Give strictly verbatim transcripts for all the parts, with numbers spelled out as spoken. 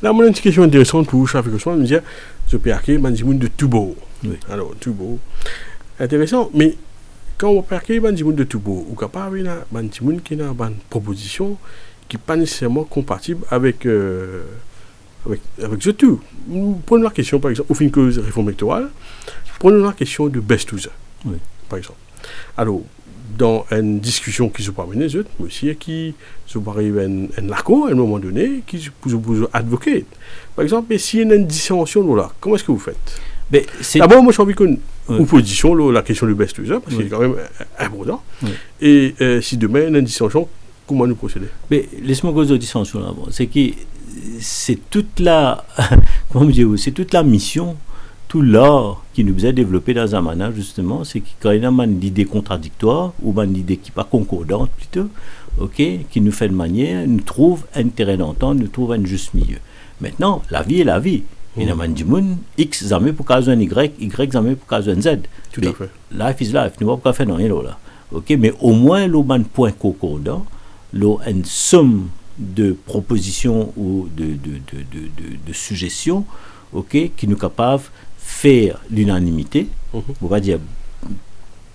La, mo ena enn ti kestion interesan pou ou, Shafiq Osman, mo dir, zot pe akeyi bann dimoun de tou bor. Wi. Alor, tou bor. Interesan, me kan ou pe akeyi bann dimoun de tou bor, ou kapav ena bann dimoun ki ena bann propozision ki pa neseserman konpatib avek, euh, avek, avek zot tou. Pran lakestion, par exanp, ou finn koz reform elektoral, pran lakestion de best loser, wi, par exanp. Alor, dan enn diskision ki zot pou amenn zot, mo sir ki zot pou ariv enn, enn lakor, enn moman done, ki pou zot, pou zot advocate. Par exanp, si ena enn disansion lor la, kouma eski ou fer? Be, se... Dabor, mo ti anvi konn, wi, ou pozision lor lakestion de best loser, parski, wi, li kanmem, euh, inportan. Wi. E, euh, si demin ena enn disansion, kouma nou prosede? Me les mo koz disansion la, bon, se ki se tout la, kouma mo dir ou, se tout lamision, tou lar ki nou bizin devlope dan zamana, zisteman, se ki kan ena bann lide kontradiktwar, ou bann lide ki pa konkordan plito, ok, ki nou fer enn manier, nou trouv enn terin dantant, nou trouv enn zis milie. Aster, lavi e lavi. Hmm. Ena bann dimoun, X zame pou kapav zwenn Y, Y zame pou kapav zwenn Z. Toutafe. Me life is life, nou pa pou kapav fer nanye lor la. Ok, me omwin lor bann pwin konkordan, lor enn som de propozision ou de, de, de sigestion, ok, ki nou kapav fer linanimite. Mhm. Mo pa dir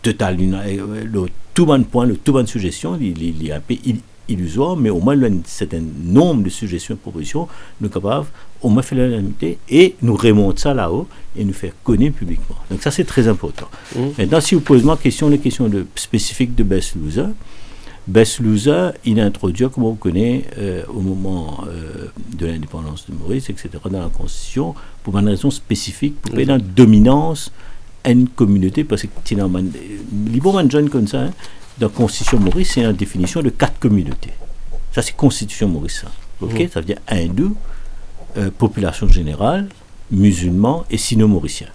total lina-, eh, lor tou bann pwin, lor tou bann sigestion, li, li, li enpe il-, ilizwar, me omwin lor enn sertin nonb de sigestion, propozision, nou kapav omwin fer linanimite e nou remont sa lao e nou fer kone piblikman. Donk sa, se tre inportan. Mhm. Aster, si ou poz mwa kestion, les kestion de, spesifik de best loser, best loser, li introdwir, kouma ou kone, euh, o moman, euh, de lindepandans de Moris, et cetera, dan lakonstision, pou bann rezon spesifik, pou pa ena dominans enn kominote, parski ti ena bann, li bon bann zenn koumsa, hein, dan konstision Moris, se ena definision de kat kominote. Sa, se konstision Moris, sa. Ok? Mhm. Sa ve dir indou, euh, popilasion zeneral, mizilman e sino-morisien.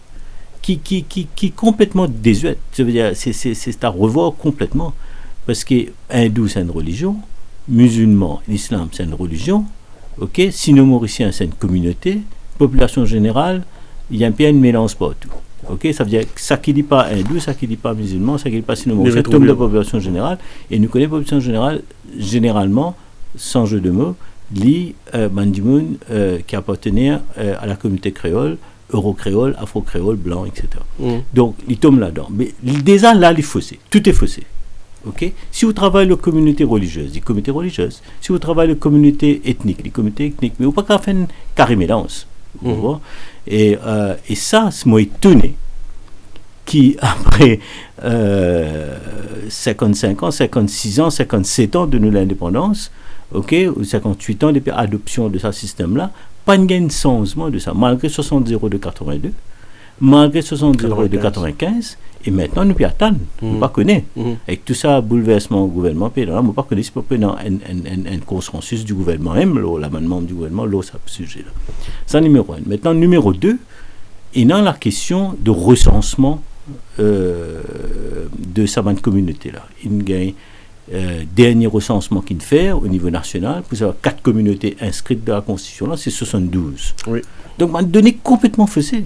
Ki, ki, ki, ki konpletman dezwet. Sa ve dir, se, se, se a revwar konpletman. Parski indou, se enn relizion, mizilman, lislam, se enn relizion, ok, sino-morisien, se enn kominote, popilasion zeneral, li enpe enn melanz partou. Ok, sa ve dir, seki li pa indou, seki li pa mizilman, seki li pa sino-morisien, li retrouv dan popilasion zeneral, e nou kone popilasion zeneral, zeneralman, san jeu de mots, li, euh, bann dimoun, euh, ki apartenir, euh, a la kominote kreol, euro-kreol, afro-kreol, blan, et cetera. Mm. Donk, li tom ladan. Me li deza la, li fose. Tou e fose. Ok? Si ou travay lor kominote reliziez, li kominote reliziez. Si ou travay lor kominote etnik, li kominote etnik. Me ou pa kapav fer enn kare melanz. Ou konpran? E, euh, e sa, mo etone ki apre, euh, sinkant-sink an, sinkant-sis an, sinkant-set an de nou lindepandans, ok, ou sinkant-wit an depi adopsion de sa sistem la, pa'nn gagn sanzman de sa, malgre swasant zero de katrevin-de, malgre swasant zero de katrevin-kinz, e aster nou pe atann, nou pa kone. Mhm. Ek tou sa boulversman gouvernman pe la, mo pa kone si pe ena enn, enn, enn, enn konsansis di gouvernman, mem lor, la bann manm di gouvernman, lor sa size la. Sa nimero enn. Aster, nimero de, ena lakestion de resansman, euh, de sa bann kominote la. Inn gagn, euh, dernie resansman ki'nn fer o nivo nasional, pou savoir kat kominote inskrit dan lakonstision la, se swasanndouz. Wi. Donk, bann done konpletman fose.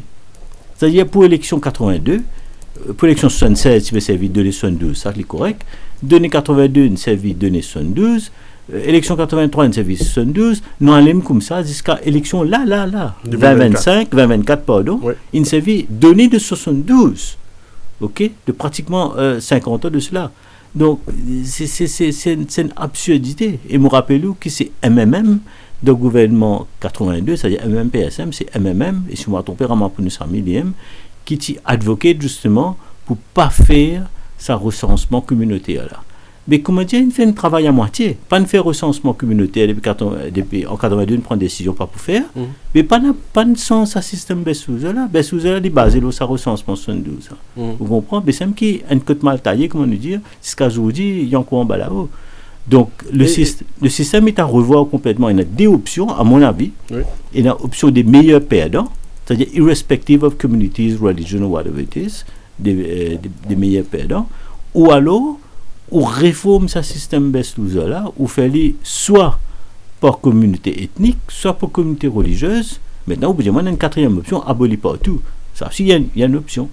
Setadir, pou eleksion katrevin-de, euh, pou eleksion swasannsez, ti pe servi done swasann-douz, sa li korek. Done katrevin-de, inn servi done swasann-douz. Euh, eleksion katrevin-trwa, inn servi swasann-douz. Nou ale koumsa ziska eleksion la, la, la, de vin vin-kat. Vin vin-sink, vin vin-kat, pardon. Wi. Inn servi done de swasann-douz. Ok? De pratikman, euh, sinkant an de sela. Donk, se, se, se, se enn, se enn absirdite. E mo rapel ou ki se M M M, dan gouvernman katrevin-de, setadir M M P S M, se M M M, e si mo pa tronpe, Ramaphosa Sami li mem, ki ti advoke zisteman pou pa fer sa resansman kominoter la. Me koumadir, inn fer enn travay amwatie, pa'nn fer resansman kominoter depi katrevin, depi an katrevin-de, inn pran desizion pa pou fer, mhm, me pa'nn, pa'nn sanz sa sistem best loser la. Best loser la, li baze lor sa resansman swasann-douz la. Mhm. Ou konpran? Me sann ki enn kot mal taye, kouma nou dir, ziska zordi, li ankor anba lao. Donk, le, e, sist-, le sistem est à revoir complètement. Ena de opsion, a mon avi. Wi. Ena opsion des meilleurs perdants, c'est-à-dire irrespective of communities, religion or whatever it is, des, euh, des, des meilleurs perdants. Ou alor, ou reform sa sistem best loser la, ou fer li swa par kominote etnik, swa par kominote reliziez. Aster, ou pou dir mwa, ena enn katriem opsion, aboli partou. Sa osi, ena, ena enn opsion.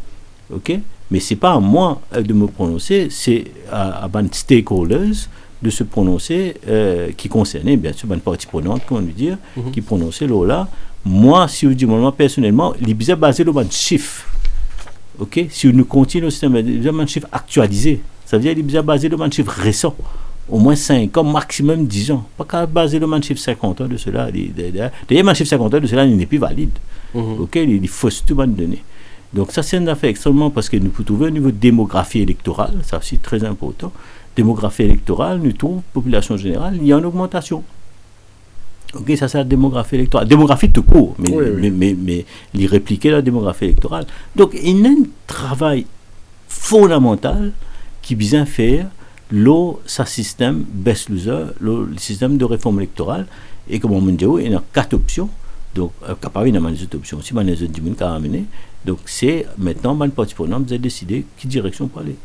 Ok? Me se pa a mwa, euh, de me prononse, se a, a bann stakeholders, de se prononse, euh, ki konserne, bien sûr, bann parti prenant, kouma nou dir, ki prononse lor la. Mwa, si ou dir mwa, mwa, personelman, li bizin baze lor bann sif. Ok? Si nou kontign nou sitem, li bizin bann sif aktialize. Savedir, li bizin baze lor bann sif resan. Omwin sink an, maximum diz an. Pa kapav baze lor bann sif sinkant an de sela. Li, de, de, d'ailleurs, bann sif sinkant an de sela, li nepli valid. Ok? Li, li fos tou bann done. Donk, sa, se enn zafer extrememan, parski nou pou trouve o nivo demografi elektoral, sa osi, tre inportan. Demografi elektoral, nou trouv, popilasion zeneral, li an ogmantasion. Ok, sa, se la demografi elektoral. Demografi tou kour, me, me, me, me li replike la demografi elektoral. Donk, ena enn travay fondamantal ki bizin fer lor sa sitem best loser, lor sitem de reform elektoral. E kouma mo dir ou, ena kat opsion. Donk, euh, kapav ena bann lezot opsion osi, bann lezot dimoun kapav amene. Donk, se aster bann parti prenant bizin deside ki direksion pou ale.